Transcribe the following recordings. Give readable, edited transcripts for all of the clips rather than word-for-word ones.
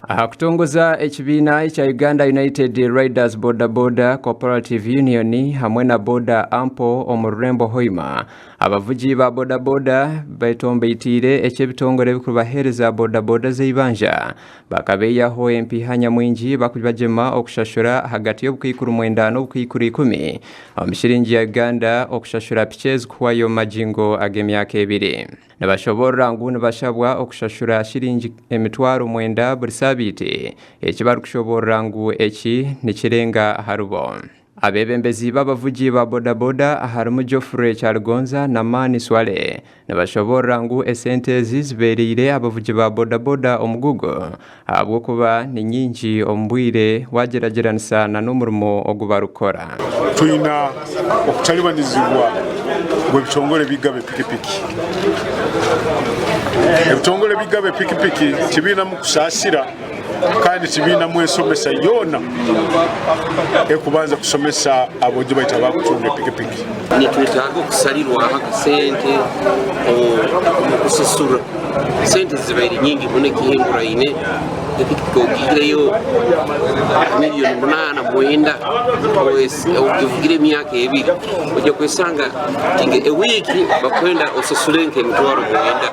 Aha kutongoza ekibiina ekya Uganda United Riders Boda Boda Cooperative Union hamwe na Boda Ampo omu rurembo Hoima, abavugi ba boda boda betombeitiire eky'ebitongore ebirikubaheereza boda boda z'eibanja Bakabeeyaho empiiha nyamwingi bakubagyema okushashura ahagati y'obukaikuru mwenda n'obukaikuru ikumi omu shiringi ya Uganda okushashura piki ezikuhwayo omu magingo ag'emyaka ebiri. Nibashoboorora ngu nibashabwa okushashura shiringi emitwaro mwenda buri saabiiti, eki barikushoboorora ngu eki nikirenga aharibo. Abeebembezi b'abavugi ba bodaboda aharimu Geoffrey Kyaligonza na Mani Swaleh nibashoboorora ngu esente ezi zibeereire abavugi ba bodaboda omugugu ahabw'okuba ni nyingi omu bwire waagyeragyeranisa na n'omurimo ogu barikukora. Twina okutalibanizibwa ngu ebitongore bigaba epikipiki. Ebitongore bigaba epikipiki tibiinamu kusaasira. Kandi tibainamu ensomesa yoona erikubanza kushomesa aboojo baitu abarikucunga epikipiki. Nitwetaaga okusarirwaho akasente omu kusasura. Sente zibaire nyingi muno ekihinguraine, epikipiki ogiihireyo miriyoni munaana mwenda ogivugire emyaka ebiri, oija kwesanga ewiiki bakwenda osasule nk'emitwaro mwenda.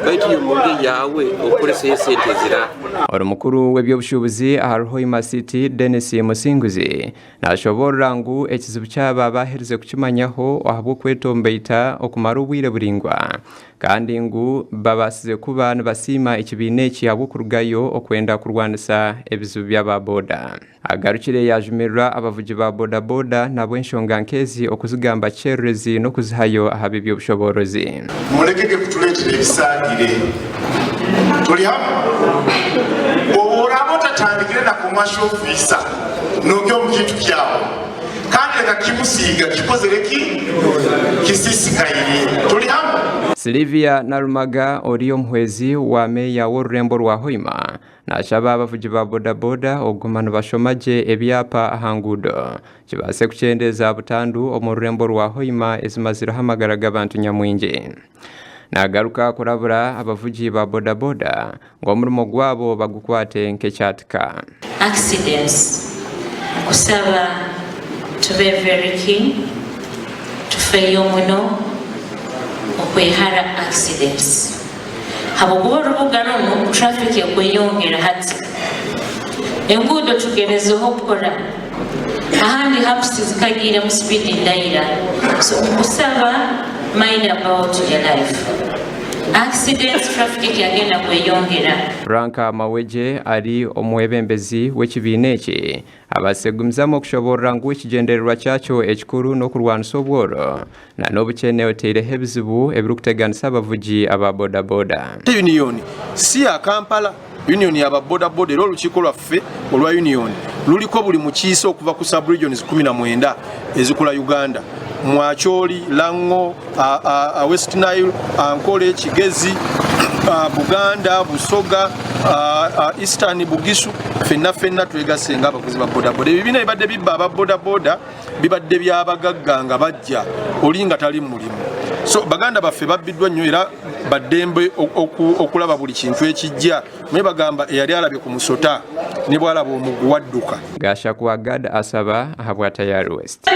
Baitu iwe omu ngeri yaawe okoreseyo esente ezira. Ori mukuru w'eby'obushuubuzi ahari Hoima City, Denis Musinguzi nashoboorora ngu ekizibu kyaba baaherize kukimanyaho ahabw'okwetomboita okumara obwire buraingwa kandi ngu babaasize kuba nibasiima ekibiina eki ahabw'okurugayo okwenda kurwanisa ebizibu by'aba boda. Agarukire yaajumirira abavugi ba bodaboda nabo enshonga nk'ezi okuzigamba kyererezi n'okuzihayo aha b'eby'obushoboorozi. Murekege kutureetera ebisaagire. Turi hamwe? Obu oraaba otatandikire na commercial officer, noogya omu kintu kyawe kandi reka kimusiiga kikozire ki? Kisisikaire. Turi hamwe? Sylivia Narumaga ori omuhwezi wa meeya w'orurembo rwa Hoima Naashaba abavugi ba bodaboda okuguma nibashoma gye ebyapa aha nguudo kibaase kukyendeeza butandu omu rurembo rwa Hoima ezimazireho amagara g'abantu nyamwingi. Nagaruka kurabura abavugi ba bodaboda ngu omurimo gwabo bagukwate nk'ekyatika. Accidents nkusaba tube very keen tufeyo muno okwehara accidents. Habwokuba orubuga runu traffic ekweyongera hati. Enguudo tugerezeho kukora ahandi humps tizikagiiremu speed ndaira so nkusaba mind about your life. Accidents traffic ekyagenda kweyongera. Frank Mawejje ari omwebembezi w'ekibiina eki abaasize kugumizamu okushoboorora ngu ekigyendererwa kyakyo ekikuru n'okurwanisa obworo na n'obukyene oteireho ebizibu ebirikuteganisa abavugi aba bodaboda. Yuniyoni si ya Kampala, yuniyoni ya ba bodaboda era olukiiko lwaffe olwa yuniyoni luliko buli mukiise okuva ku sub-regions 19 ezikola Uganda, Mwacholi, Lango, West Nile, Ankole, Kigezi, Buganda, Busoga, Eastern Bugisu, fenna fenna twegasse nga abavuzi ba bodaboda. Ebibiina bibadde bibba aba bodaboda bibadde byabagagga nga bajja oli nga tali mulimu so baganda baffe babbiddwa nnyo era baddembe okulaba buli kintu ekijja naye bagamba eyali alabye ku musota ne bwalaba omuguwa adduka. Gashakwa Gad asaba ahabwa Tayari West.